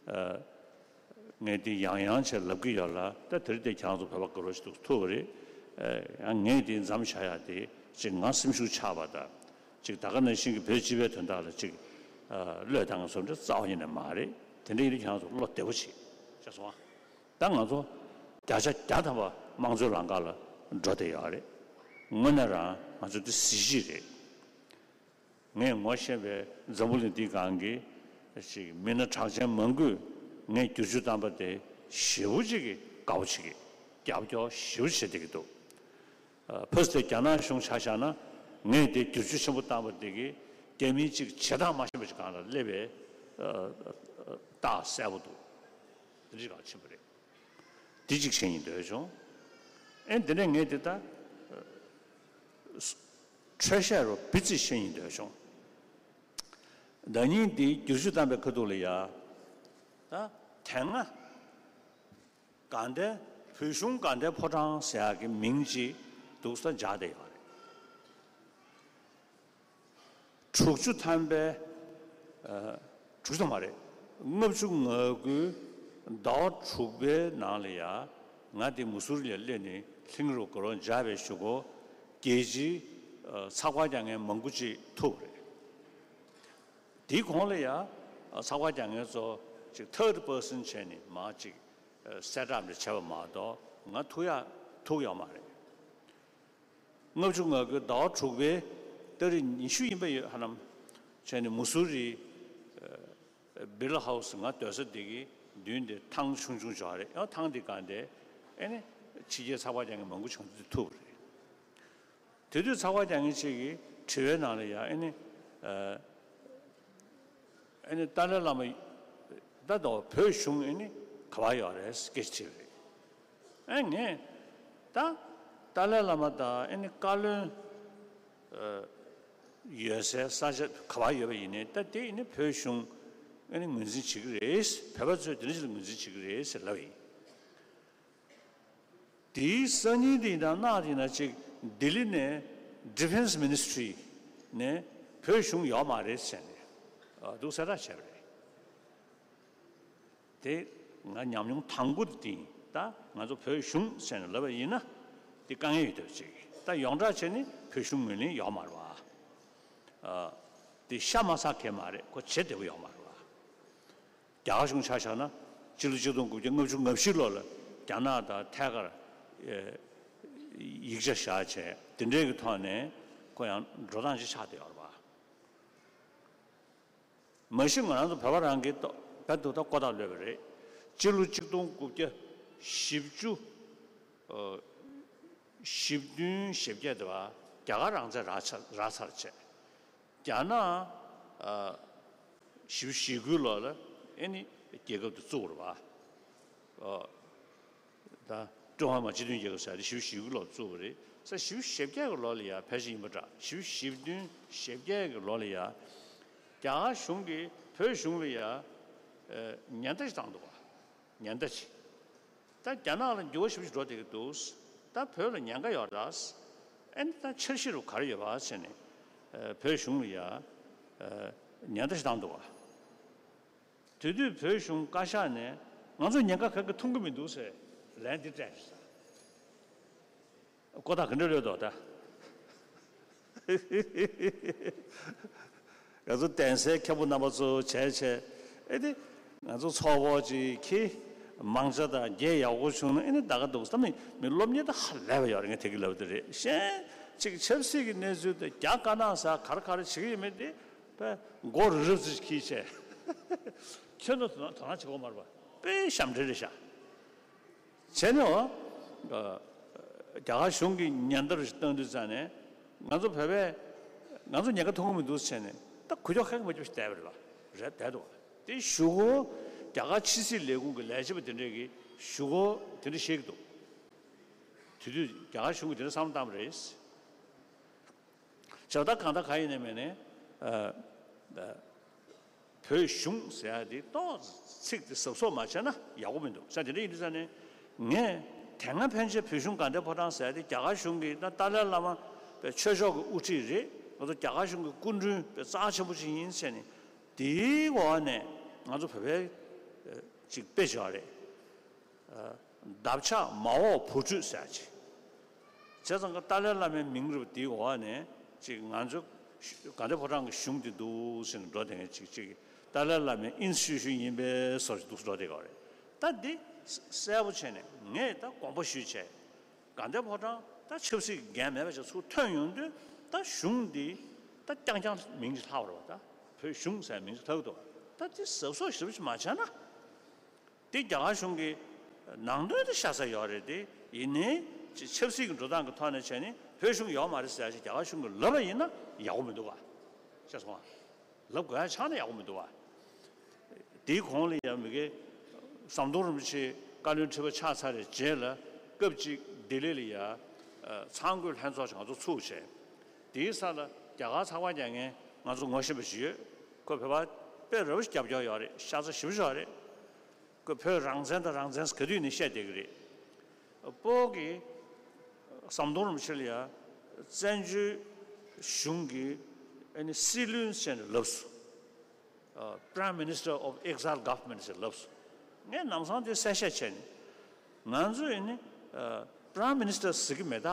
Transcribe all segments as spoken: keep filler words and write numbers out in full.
ངས་འདི་ཡང་ཡང་བྱས་ལབ་ཀྱི་ཡོད་ལ། ད་དེ་རིང་འདི་ཁྱེད་རང་ཚོ་བོད་པ་དགའ་རབ་ཞིག་ཐུག་ཐུག་པ་རེད། ཡང་ངས་འདི་མཚམས་བཞག་ཡ་དེ་ཅིག་ང་སེམས་ཤུགས་ཆག་པ་དང་། ཅིག་ད་ག་ནང་བཞིན་གྱི་བོད་སྤྱི་པའི་དོན་དག་ལ་ཅིག་བློས་བཏང་བསམ་འདྲ་རྩ་བ་ཉིད་ནས་མ་རེད། དེ་འདྲ་ཡིན་དུས་ཁྱེད་རང་ཚོ་བློ་བདེ་པོ་བྱེད། ཤེས་སོང་ཨ། ད་ང་ཚོ་བརྒྱ་ཆ་བརྒྱ་ཐམ་པ་དམངས་གཙོའི་ལམ་ཁ་ལ་འགྲོ་བསྡད་ཡོད་རེད། དངོས་གནས་རང་ང་ཚོ་འདི་གཟི་བརྗིད་རེད། ངས་ངོ་ཤེས་པའི་འཛམ་བུ་གླིང་འདིའི་སྒང་གི་ཅིག་མི་སྣ་གྲགས་ཅན་མང་པོས་ངས་བསྒྱུར་བཅོས་བཏང་པ་དེ་ཞེ་པོ་ཅིག་གི་དགའ་པོ་བྱེད་ཀྱི། རྒྱབ་སྐྱོར་ཞེ་པོ་བྱེད་བསྡད་ཀྱི་འདུག་ཕ་སི་ཏེ་རྒྱ་ནག་གཞུང་ཆ་བཞག་ན། ངས་དེ་བསྒྱུར་བཅོས་ཆེན་པོ་བཏང་པ་དེ་གིས་རྒྱ་མི་གཅིག་བྱེད་སྟངས་མ་ཤེས་པ་ཅིག་སྒང་ལ་སླེབས་པའི་རྟགས་གསལ་པོ་འདུག་དེ་འདྲ་ཅིག་སྒང་ཕྱིན་པ་རེད། དེ་གཅིག་བཤད་སྙིང་འདོད་བྱུང་། ཨེ་འདི་ནས་ངས་དེ་ལྟ་འཕྲོས་བཤད་རུ་བི་ཙི་བཤད་སྙིང་འདོད་བྱུང་། ཟླ་ཉིན་འདི་བསྒྱུར་བཅོས་བཏང་པའི་ཁ་ཐུག་ལ་ཡ། ད་དེ་སྔ་དགའ་ལྡན་བོད་གཞུང་དགའ་ལྡན་ཕོ་བྲང་ཟེར་ཡག་གི་མིང་ཅིག་འདུག་ས་སྦྱར་བསྡད་ཡོད་རེད། དྲུག་ཅུ་ཐམ་པའི། ཨ། དྲུག་ཅུ་ཐམ་མ་རེད། ལྔ་བཅུ་ང་དགུའི་ཟླ་བ་དྲུག་པའི་ནང་ལ་ཡ། ང་དེ་མུ་སུ་རི་ལ་སླེབས་ནས་ལྷིང་རུ་དགའ་རབ་མཇལ་བའི་གཞུག་གུ། རྒྱལ་སྤྱིའི་ཚགས་པར་རྒྱག་མཁན་མང་པོ་ཅིག་ཐུག་པ་རེད། དེའི་གོང་ལ་ཡ། ཚགས་པར་རྒྱག་མཁན་ཚོ་ཅིག་ཐར་ཌི་པར་སན་བྱས་ནས་མར་ཅིག་སེ་ཊབ་འདྲ་བྱས་པ་མ་གཏོགས་ང་ཐུག་ཡ་ཐུག་ཡོད་མ་རེད། ལྔ་བཅུ་ང་དགུའི་ཟླ་བ་དྲུག་པའི་ཏ་རིག་ཉི་ཤུ་ཡིན་པ་ཡོད་ཧ་ལམ། བྱས་ནས་མུ་སུ་རི་བྷི་ལ་ཧའུ་སི་ང་སྡོད་ས་དེ་གི་མདུན་དེ་ཐང་ཆུང་ཆུང་ཅིག་ཡོད་རེད། ཡང་ཐང་དེ་སྒང་དེ་ཨེ་ནི་ཕྱི་རྒྱལ་ཚགས་པར་རྒྱག་མཁན་མང་པོ་བྱུང་དུས་ཐུག་པ་རེད། དེ་དུས་ཚགས་པར་རྒྱག་མཁན་ཅིག་གིས་དྲི་བའི་ནང་ལ་ཡང་ཨེ་ནི། ཨ། ཨེ་ནི་ཏཱ་ལའི་བླ་མ་ད་ལྟ་བོད་གཞུང་ཨེ་ནི་ག་པར་ཡོད་རེད་སྐད་ཆ་དྲིས་པ་རེད། ཨེ་ངས་ད་ཏཱ་ལའི་བླ་མ་དང་ཨེ་ནི་བཀའ་བློན། ཨ། ཡོད་སའི་ས་ཆ་ག་པར་ཡོད་པ་ཡིན་ནའི་ད་དེ་ཨེ་ནི་བོད་གཞུང་ཨེ་ནི་ངོས་འཛིན་བྱེད་ཀྱི་རེད། བོད་པ་ཚོས་དེ་འདྲ་ཞིག་ལ་ངོས་འཛིན་བྱེད་ཀྱི་རེད་ཟེར་ལབ་པ་ཡིན། དེའི་སང་ཉིན་དེ་ཡིན་ན་གནངས་དེ་ཡིན་ན་ཅིག་ལྡི་ལི་ནས་Defence Ministry་ནས་བོད་གཞུང་ཡོད་མ་རེད་ཟེར་ནས་འདུག་གསལ་བསྒྲགས་བྱས་པ་རེད། དེ་ང་ཉམས་མྱོང་དང་པོ་དེ་ཡིན། ད་ང་ཚོ་བོད་གཞུང་ཟེར་ནས་ལབ་པ་ཡིན་ན་དེ་དཀའ་ངལ་ཡོད་བསྡད་པ་ཅིག་ད་ཡོངས་གྲགས་བྱས་ནས་བོད་གཞུང་ངོས་ལེན་ཡོད་མ་རེད་བ། དེ་ཤ་མ་ཟ་མཁན་མ་རེད། ཁོ་བྱེད་བདེ་པོ་ཡོད་མ་རེད་བ། རྒྱ་གར་གཞུང་ཆ་བཞག་ན་སྤྱི་ལོ་ཆིག་སྟོང་དགུ་བརྒྱ་ལྔ་བཅུ་ང་བཞི་ལོ་ལ་རྒྱ་ནག་དང་ཐད་ཀར་ཡིག་ཆ་བཞག་བྱས་དེ་འདྲའི་གི་ཐོག་ནས་ཁོ་ཡང་འགྲོ་སྟངས་ཅིག་ཆགས་བསྡད་ཡོད་རེད་བ། མ་གཞི་ང་རང་ཚོ་བོད་པ་རང་གི་ཏོ་བོད་དུ་ད་ཀོ་ཐག་ལོས་པ་རེད། སྤྱི་ལོ་ཆིག་སྟོང་དགུ་བརྒྱ་བཞི་བཅུ། ཨ། བཞི་བདུན་བཞི་བརྒྱད་དེ་བ་རྒྱ་གར་རང་བཙན་རག་ཚར་རག་ཚར་བྱས། རྒྱ་ནག་ཨ། བཞི་བཅུ་ཞེ་དགུའི་ལོ་ལ་ཨེ་ནི་རྒྱལ་ཁབ་དེ་བཙུགས་པ་རེད་བ། ཨ། ད་ཀྲུང་ཧྭ་མི་དམངས་སྤྱི་མཐུན་རྒྱལ་ཁབ་ཟེར་དེ་བཞི་བཅུ་ཞེ་དགུའི་ལོ་བཙུགས་པ་རེད། ས་བཞི་བཅུ་ཞེ་བརྒྱད་ཀྱི་ལོ་ལ་ཡ་ཕལ་ཆེར་ཡིན་པ་འདྲ། བཞི་བཅུ་ཞེ་བདུན་ཞེ་བརྒྱད་ཀྱི་ལོ་ལ་ཡ་རྒྱ་གར་གཞུང་གིས་བོད་གཞུང་ལ་ཡ། ཨ། ཉེན་བརྡ་ཞིག་བཏང་འདུག་བ། ཉེན་བརྡ་ཅིག་ད་རྒྱ་ནག་ལ་འགྱུར་བ་ཞེ་པོ་ཅིག་འགྲོ་བསྡད་ཀྱི་འདུག་ད་བོད་ལ་ཉེན་ཁ་ཡོད་རེད། ཨ་ནི་ད་འཆར་གཞི་རུ་ག་རེ་ཡོད་པ་ཟེར་ནས། ཨ། བོད་གཞུང་ལ་ཡ། ཨ། ཉེན་བརྡ་ཞིག་བཏང་འདུག་བ། དེ་དུས་བོད་གཞུང་བཀའ་ཤག་ནས་ང་ཚོ་ཉེན་ཁ་ག་གེ་མཐོང་གི་མི་འདུག་ཟེར་ལན་འདི་སྤྲད་རེད། ཀོ་ཐག་ག་འདྲ་ལོས་འདུག་ད། ང་ཚོ་གདན་སའི་མཁན་པོ་རྣམ་པ་ཚོ་བྱས་བྱས། ཨེ་དེ། ང་ཚོ་ཚོགས་པ་ཅིག་གིས་མང་ཆེ་དང་རྒྱལ་ཡག་པོ་བྱུང་ན་ཨེ་ནི་ད་ག་འདུག་ད་མི་མི་སློབ་གཉེར་ད་ཧ་ལས་པ་ཡོད་རེད། ངས་དེ་གི་ལབ་དེ་རེད། གཞན་ཅིག་ཆབ་སྲིད་ཀྱི་གནས་ཚུལ་དེ་རྒྱ་དཀར་ནག་ཟེར་ག་རེ་ག་རེ་བྱེད་ཀྱི་ཡོད་མེད་དེ་དཔེ་མགོ་རུབ་རུབ་ཙམ་ཁྱེར་བྱས། ཁྱོད་ཚོ་དོ་སྣང་དོ་སྣང་བྱེད་དགོས་མ་རེད་པ། དཔེ་ཞབས་འདྲེན་རེད་ཤག་བྱས་ནས་འོ། ཨ། རྒྱ་གར་གཞུང་གིས་ཉེན་བརྡ་རེ་བཏང་དུས་ཙང་ནས་ང་ཚོ་བོད་པས་ང་ཚོ་ཉེན་ཁ་མཐོང་གི་མི་འདུག་ཟེར་ནས་ད་གུ་ཅོག་ཁ་གི་མ་ཅོག་ཞིག་བསྡད་པ་རེད་པ། རེད་བསྡད་འདུག་བ། དེ་གཞུག་གུ་རྒྱ་གར་ཕྱི་སྲིད་ལས་ཁུངས་ཀྱི་ལས་བྱེད་པ་དེ་འདྲས་ཀྱིས་གཞུག་གུ་དེ་འདྲ་བཤད་ཀྱི་འདུག་དེ་དུས་རྒྱ་གར་གཞུང་གིས་དེ་འདྲ་བསམ་བློ་བཏང་བ་རེད། བྱས་ད་གང་ལྟར་གང་ཡིན་ནའི་མིན་ནའི། ཨ། བོད་གཞུང་ཟེར་ཡ་དེ་ཏོག་ཙམ་ཚིག་དེ་གཟབ་གཟབ་མ་བྱས་ན་ཡག་པོ་མི་འདུག་ས། དེ་འདྲ་ཡིན་དུས་ཙང་ནས་ངས་དེ་སྔ་ཕན་ཆད་བོད་གཞུང་དགའ་ལྡན་ཕོ་བྲང་ཟེར་ཡ་དེ་རྒྱ་གར་གཞུང་གི་ད་ཏཱ་ལའི་བླ་མ་པའི་ཆོས་ཕྱོགས་ཀྱི་དབུ་ཁྲིད་རེད། ང་ཚོ་རྒྱ་གར་གཞུང་གི་སྐུ་མགྲོན་པའི་རྩ་ཆེན་པོ་ཅིག་ཡིན་ཟེར་ནས་དེའི་འོག་ནས་ང་ཚོ་བོད་པའི་ ཅིག་དཔེ་ཅིག་ཡོད་རེད། འདབ་ཆགས་མ་འོག་བུ་ཁྲུས་ཟེར་ཡ་ཅིག་བྱས་ཙང་ཀ་ཏཱ་ལའི་བླ་མའི་མིང་རུབ་དེའི་འོག་ནས་ཅིག་ང་ཚོ་དགའ་ལྡན་ཕོ་བྲང་གི་གཞུང་དེ་འདུག་ཟེར་ནས་འགྲོ་བསྡད་མཁན་ཅིག་ཅིག་ཏཱ་ལའི་བླ་མའི་ཨིན་སི་ཊི་ཊུ་ཤན་ཡིན་པའི་བཟོ་ཞིག་འདུག་འགྲོ་བསྡད་ཡོད་རེད། ད་འདི་གསལ་པོ་བྱས་ནས་ངས་ད་དགོངས་པ་ཞུས་བྱས། དགའ་ལྡན་ཕོ་བྲང་ད་ཆབ་སྲིད་ཀྱི་འགན་མེད་པ་ཞིག་ཚུར་ཐོན་ཡོང་དུས་ད་གཞུང་འདི་ད་རྐྱང་རྐྱང་མིང་ཞིག་ལྷག་པ་རེད་པ། ད་བོད་གཞུང་ཟེར་མིང་ཞིག་ལྷག་འདུག་ད་འདི་གཟབ་གཟབ་ཞེ་པོ་ཞིག་མ་བྱས་ན། འདི་རྒྱ་གར་གཞུང་གི་ནང་དོན་དེ་ཤ་ཚ་ཡོད་རེད་དེ། ཡིན་ནའི་ཆབ་སྲིད་ཀྱི་འགྲོ་སྟངས་ཀྱི་ཐོག་ནས་བྱས་ནས་བོད་གཞུང་ཡོད་མ་རེད་ཟེར་ཡ་ཞིག་རྒྱ་གར་གཞུང་གིས་ལབ་པ་ཡིན་ན་ཡག་པོ་མི་འདུག་ག་ཤེས་སོང་ང་། ལབ་དགོས་ཡ་ཆགས་ན་ཡག་པོ་མི་འདུག་བ། དེའི་གོང་ལ་ཡང་མི་དགེ་ཟམ་གདོང་རིན་པོ་ཆེ་བཀའ་བློན་ཁྲི་པ་ཆགས་ཚར་བའི་རྗེས་ལ་སྐབས་གཅིག་ལྡི་ལི་ལ་ཡ་ཨ་གསར་འགོད་ལྷན་ཚོགས་ཤིག་ང་ཚོ་ཚུགས་བྱས། དེའི་ས་ལ་རྒྱ་གར་ཚགས་པར་རྒྱག་མཁན་ང་ཚོ་ངོ་ཤེས་པ་ཞིག་ཡོད། ཁོ་བོད་པ་དཔེ་རབ་ཞིག་རྒྱབ་སྐྱོར་ཡོད་རེད། ཤ་ཚ་ཞེ་པོ་ཞིག་ཡོད་རེད། ཁོས་བོད་རང་བཙན་དང་རང་བཙན་ག་དུས་ནས་བཤད་བསྡད་ཀྱི་རེད། སྤོ་གི་ཟམ་གདོང་རིན་པོ་ཆེ་ལ་ཡ་བཙན་བྱོལ་གཞུང་གི་ཨ་ནི་སྲིད་བློན་ཟེར་ནས་ལབ་སོང་། Prime Minister of Exile Government ཟེར་ལབ་སོང་། ངས་ནམ་སང་དེ་གསལ་བཤད་བྱས་ནས་ང་ཚོ་ཨ་ནི་Prime Minister ཟེར་གྱི་མེད་ད།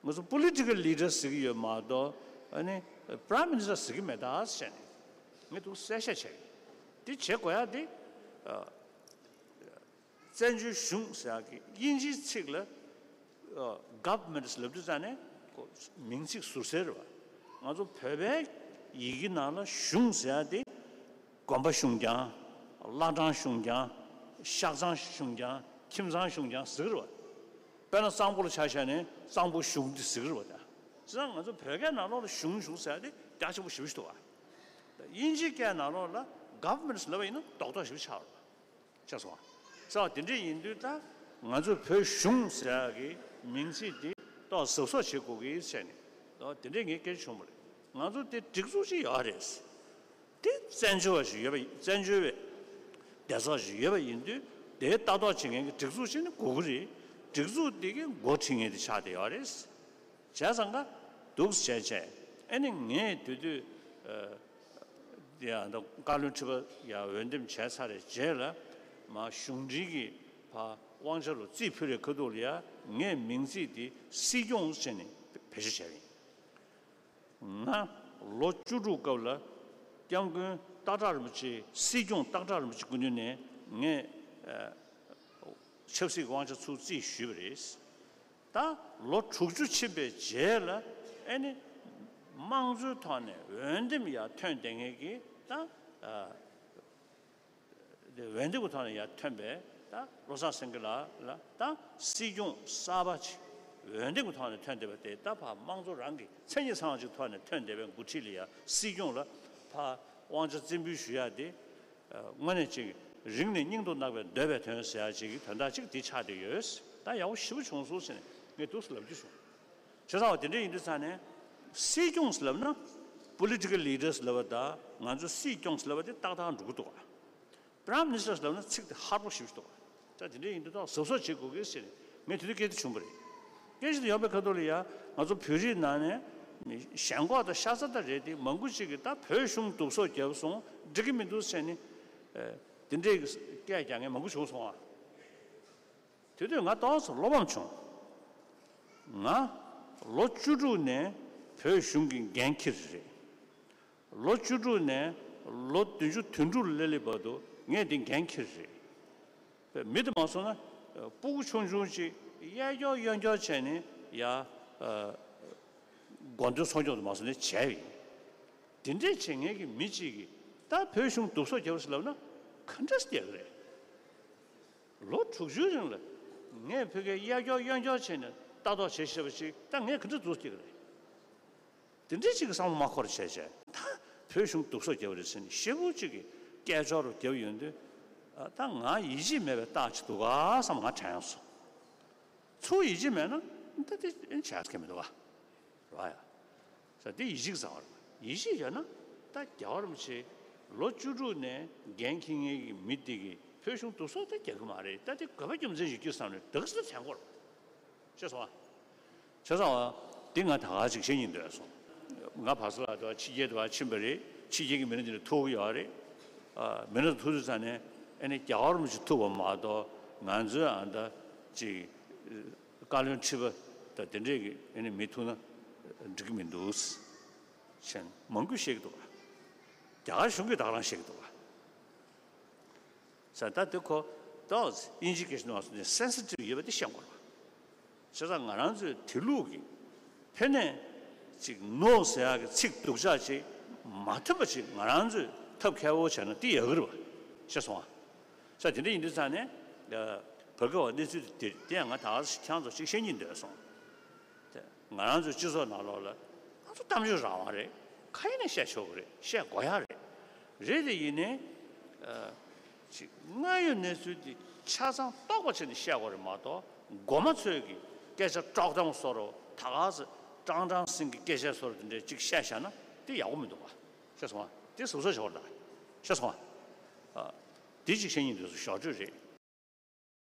ང་ཚོ་political leader ཟེར་གྱི་ཡོད་མ་གཏོགས་ཨ་ནི་Prime Minister ཟེར་གྱི་མེད་ད་ཟེར་ནས་ངས་འདུག་གསལ་བཤད་བྱས། འདི་བྱེད་དགོས་ཡ་དེ་ཨ་བཙན་བྱོལ་གཞུང་ཟེར་ཡ་གི་དབྱིན་ཇིའི་ཚིག་ལ་ཨ་government ལབ་དུས་ཙང་ནས་ཁོ་མིང་ཚིག་ཟུར་གསལ་རེད་བ། ང་ཚོ་བོད་པའི་ཡི་གེ་ནང་ལ་གཞུང་ཟེར་ཡ་དེ་དགོན་པ་གཞུང་རྐྱང་། བླ་བྲང་གཞུང་རྐྱང་། ཤག་ཚང་གཞུང་རྐྱང་། ཁྱིམ་ཚང་གཞུང་རྐྱང་ཟེར་གྱི་རེད་བ། དཔེར་ན་གཙང་པོ་ལ་ཆ་བཞག་ནས་གཙང་པོ་གཞུང་འདི་ཟེར་གྱི་རེད་བ། ད་བྱས་ཙང་ང་ཚོ་བོད་སྐད་ནང་ལོགས་ལ་གཞུང་གཞུང་ཟེར་ཡ་དེ་རྒྱ་ཆེན་པོ་ཞེ་པོ་ཞིག་འདུག་བ། ད་དབྱིན་ཇིའི་སྐད་ནང་ལོགས་ལ་government ལབ་པ་ཡིན་ན་རྡོག་རྡོག་ཞེ་པོ་ཆགས་རེད་བ། ཤེས་སོང་ང་། ས་བ་དེ་འདྲས་ཡིན་དུས་ད་ང་ཚོས་བོད་གཞུང་ཟེར་ཡག་གི་མིང་ཚིག་འདི་ཏོག་གཟབ་གཟབ་བྱེད་དགོས་ཀྱི་ཟེར་ནས་ཏོག་དེ་འདྲས་ངས་སྐད་ཆ་བྱུང་བ་རེད། ང་ཚོ་དེ་སྒྲིག་འཛུགས་ཅིག་ཡོད་རེད། དེ་བཙན་བྱོལ་བ་ཞིག་ཡོད་པ་བཙན་བྱོལ་བའི་སྡེ་ཚོགས་ཤིག་ཡོད་པ་ཡིན་དུས་དེའི་ལྟ་རྟོག་བྱེད་མཁན་གྱི་སྒྲིག་འཛུགས་ཤིག་ནི་དགོས་ཀྱི་རེད། སྒྲིག་འཛུགས་དེ་གི་འགོ་ཁྲིད་མཁན་དེ་ཆགས་བསྡད་ཡོད་རེད། བྱས་ཙང་ཀ་འདུག་བྱས་བྱས་ཨ་ནི་ངས་དེ་དུས་ཨ། དེ་ཡང་ད་བཀའ་བློན་ཁྲི་པ་ཡང་འོས་འདེམས་བྱས་ཚར་རེད་རྗེས་ལ་མ་གཞུང་འབྲེལ་གྱི་ཕ་དབང་ཆ་ལ་རྩིས་ཕུལ་རེད་ཁ་ཐུག་ལ་ཡ་ངས་མིང་ཚིག་དེ་སྲིད་སྐྱོང་ཟེར་ནས་བེད་སྤྱོད་བྱས་པ་ཡིན། ང་ལོ་བཅུ་དྲུག་སྐབས་ལ་སྐྱབས་མགོན་སྟག་བྲག་རིན་པོ་ཆེ་སྲིད་སྐྱོང་སྟག་བྲག་རིན་པོ་ཆེ་སྐུ་མདུན་ནས་ངས་ཆབ་སྲིད་ཀྱི་དབང་ཆ་ཚུར་རྩིས་ཞུས་པ་རེད། ད་ལོ་དྲུག་ཅུ་ཕྱིན་པའི་རྗེས་ལ་ཨེ་ནི་དམངས་གཙོའི་ཐོག་ནས་འོས་འདེམས་ཡར་ཐོན་བསྡད་མཁན་གྱི་ད་ཨ་འོས་འདེམས་ཀྱི་ཐོག་ནས་ཡར་ཐོན་པའི་ད་བློ་བཟང་སེང་གེ་ལགས་ལ་ད་སྲིད་སྐྱོང་གསར་པ་ཅིག་འོས་འདེམས་ཀྱི་ཐོག་ནས་ཐོན་བསྡད་པ་དེ་ད་ཕར་དམངས་གཙོ་རང་གི་མཚན་ཉིད་ཚང་བ་ཅིག་ཐོག་ནས་ཐོན་བསྡད་པའི་འགོ་ཁྲིད་ལ་ཡ་སྲིད་སྐྱོང་ལ་ཕར་དབང་ཆ་རྩིས་འབུལ་ཞུ་ཡ་དེ། དངོས་གནས་ཅིག་རིང་ནས་སྙིང་དུ་བརྣག་པའི་འདོད་པའི་དོན་ཟེར་ཡ་ཅིག་གི་དོན་དག་ཅིག་འདི་ཆགས་བསྡད་ཡོད། ད་ཡག་པོ་ཞེ་པོ་བྱུང་སོང་ཟེར་ནས་ངས་འདུག་སེ་ལབ་རྒྱུ་བྱུང་། བྱས་ཙང་བ་དེ་འདྲ་ཡིན་དུས་ཙང་ནས་སྲིད་སྐྱོང་ཟེར་ལབ་ན་political leaders ལབ་པ་དང་ང་ཚོ་སྲིད་སྐྱོང་ཟེར་ལབ་པ་དེ་ཏག་ཏག་འགྲོ་གི་འདུག་ག Prime Minister ལབ་ན་ཚིག་དེ་ཧར་པོ་ཞེ་པོ་ཞིག་འདུག་ག་ད་དེ་འདྲ་ཡིན་དུས་ད་གཟབ་གཟབ་བྱེད་དགོས་ཀྱི་ཟེར་ནས་ངས་དེ་དུས་སྐད་ཆ་བྱུང་བ་རེད། སྐད་ཆ་དེ་ཡོང་བའི་ཁ་ཐུག་ལ་ཡ་ང་ཚོ་བོད་རིགས་ནང་ནས་ཞེན་ཁོག་དང་ཤ་ཚ་དང་རེད་དེ་མང་པོ་ཅིག་གིས་ད་བོད་གཞུང་སྡུག་སྲོག་བརྒྱབ་སོང་འགྲིག་གི་མི་འདུག་ཟེར་ནས་དེ་འདྲའི་སྐད་རྒྱག་མཁན་མང་པོ་བྱུང་སོང་ཨ། དེ་དུས་ང་ཏོག་ཙམ་བློ་ཕམ་བྱུང་། ང་ལོ་བཅུ་དྲུག་ནས་བོད་གཞུང་གི་འགན་འཁྱེར་རེད། ལོ་བཅུ་དྲུག་ནས་ལོ་བདུན་ཅུ་དོན་དྲུག་ལ་སླེབས་བར་དུ་ངས་འདི་འགན་འཁྱེར་རེད། མི་དེ་མ་སོང་ན་སྤུ་གུ་ཆུང་ཆུང་ཅིག་གཡས་སྐྱོར་གཡོན་སྐྱོར་བྱས་ནས་ཡ་དགོན་སྡེ་ཚོགས་སྐྱོང་དུ་མ་སོང་ནས་བྱས་ཡིན། དེ་འདྲས་བྱེད་མཁན་གྱི་མི་གཅིག་གིས་ད་བོད་གཞུང་སྡུག་སྲོག་བརྒྱབ་ཟེར་ལབ་ན་ག་འདྲས་སྡད་ཀྱི་རེད། ལོ་དྲུག་ཅུའི་རིང་ལ་ངས་བོད་སྐད་གཡས་སྐྱོར་གཡོན་སྐྱོར་བྱས་ནས་ལྟ་རྟོག་བྱེད་ཤེས་པ་ཅིག་ད་ངས་ག་འདྲས་འདུག་སེ་སྐྱེ་གི་རེད། དེ་འདྲའི་ཅིག་གི་བསམ་བློ་མ་འཁོར་བྱས་བྱས་ད་བོད་གཞུང་སྡུག་སྲོག་བརྒྱབ་རེད་ཟེར་ནས་ཤེད་བུ་ཅིག་གིས་སྐད་ཅོར་རུ་བརྒྱབ་ཡོང་དུས་ད་ང་ཡིད་ཆེས་མེད་པའི་རྟགས་ཅིག་འདུག་ག་བསམ་ང་དྲན་ཡོང་སོང་། ཚུར་ཡིད་ཆེས་མེད་ན་ད་དེ་བྱས་ཀྱི་མི་འདུག་ག་རེད་བ་ཡ། ས་དེ་ཡིད་ཆེས་ཟ་བ་རེད། ཡིད་ཆེས་ཡོད་ན་ད་རྒྱལ་བ་རིན་པོ་ཆེ་ལོ་བཅུ་དྲུག་ནས་འགན་འཁྱེར་མཁན་གྱི་མི་དེ་གིས་བོད་གཞུང་སྡུག་སྲོག་ད་རྒྱག་གི་མ་རེད། ད་དེ་དགོས་པ་རྒྱུ་མཚན་ཞིག་རྒྱུ་བསམ་ནས་དག་སེ་དྲན་དགོས་རེད། ཤེས་སོང་ཨ། བྱས་ཙང་བ་འདི་ང་ད་ག་ཅིག་བཤད་སྙིང་འདོད་སོང་། ང་བར་སྐབས་ལ་དུ་ཕྱི་རྒྱལ་དུ་ཕྱིན་པ་རེད། ཕྱི་རྒྱལ་གྱི་མི་སྣ་འདི་ནས་ཐུག་གི་ཡོད་རེད། མི་སྣ་ཐུག་དུས་ཙང་ནས་ ཨ་ནི་རྒྱལ་བ་རིན་པོ་ཆེ་ཐུག་པ་མ་གཏོགས་ང་ཚོའི་ཨ་ད་ཅིག་བཀའ་བློན་ཁྲི་པ་དང་དེ་འདྲས་ཀྱི་ཨ་ནི་མི་ཐུག་ན་འགྲིག་གི་མི་འདུག་ཟེར་མང་པོས་བཤད་ཀྱི་འདུག་བ། རྒྱ་གར་གཞུང་གིས་ད་ག་རང་བཤད་ཀྱི་འདུག་བ། ཟེར་ད་དེ་ཁོ་ཏོག་དབྱིན་ཇི་སྐད་ནང་སོང་ནས་སེན་སི་ཊིབ་ཡོད་པ་དེ་བཤད་དགོས་རེད་བ། བྱས་ཙང་ང་རང་ཚོས་དེ་ལུགས་ཀྱི་ཕན་ནས་ཅིག་ནོ་ཟེར་ཡག་གི་ཚིག་སྡུག་ཅག་ཅིག་མ་ཐོན་པ་ཅིག་ང་རང་ཚོས་ཐབས་མཁས་པོ་བྱས་ན་དེ་ཡག་གི་རེད་བ། ཤེས་སོང་ཨ། ས་དེ་འདྲ་ཡིན་དུས་ཙང་ནས་བོད་སྐད་བ་གནས་ཚུལ་དེ་དེ་ཡང་ང་ད་ག་ཁྱེད་རང་ཚོ་ཅིག་བཤད་སྙིང་འདོད་སོང་། དེ་ང་རང་ཚོའི་སྤྱི་ཚོགས་ནང་ལོགས་ལ་ང་ཚོ་གཏམ་བརྗོད་རང་དབང་རེད། ག་ཡིན་ནས་བཤད་ཆོག་གི་རེད། བཤད་དགོས་ཡག་རེད། རེད་དེ་ཡིན་ནའི་ཅིག་དངོས་ཡོད་གནས་ཚུལ་དེ་ཆ་ཚང་རྟོགས་པ་བྱས་ནས་བཤད་དགོས་རེད་མ་གཏོགས་མགོ་མ་ཚོས་ཀྱི་སྐད་ཆ་དཀྲོག་གཏམ་བཟོ་འདྲ་ད་ག་ཚོད་ཀྲང་ཀྲང་སིང་གི་སྐད་ཆ་བཟོ་འདྲ་དེ་འདྲས་ཅིག་བཤད་བཞག་ན་དེ་ཡག་པོ་མི་འདུག་བ། ཤེས་སོང་ཨ། དེ་གཟབ་གཟབ་བྱེད་དགོས་རེད་ད། ཤེས་སོང་ཨ། དེ་ཅིག་བཤད་སྙིང་འདོད་སོང་། ཞོར་འཕྲོས་རེད།